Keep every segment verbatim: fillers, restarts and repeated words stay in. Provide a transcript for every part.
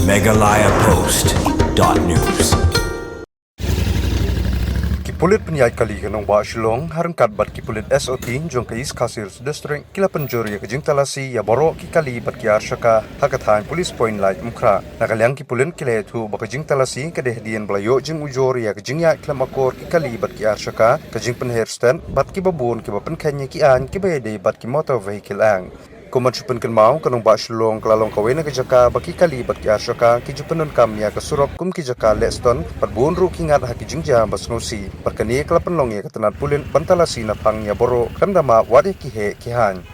Meghalaya Post dot news. Ki pulit pynïaid kali ka nongbah Shillong ha ryngkat bad ki pulit S O T jong ka East Khasi Hills District ki la pynjur ïa ka jingtalasi ïa baroh ki kali bad ki arshaka ha ka thaiñ Police Point Laitumkhrah. Na ka liang ki pulit ki la ïathuh ba ka jingtalasi ka dei hadien ba la ïoh jingujor ïa ka jingïaid khlem akor ki kali bad ki arshaka, ka jingpynher stet bad kiba bun kiba pynkheiñ ïa ki aiñ kiba ïadei bad ki Motor Vehicle Act. Kum ban shu pynkynmaw, ka nongbah Shillong ka la long kawei na ka jaka ba ki kali bad ki arshaka ki ju pyndonkam ïa ka surok kum ki jaka leh stet bad bun ruh ki ngat ha ki jingjia ba sngewsih. Bad kane ka la pynlong ïa ka tnat pulit ban talasi naphang ïa baroh, khlem da map wat ïa ki heh ki haiñ.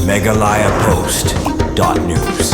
Meghalaya Post dot news.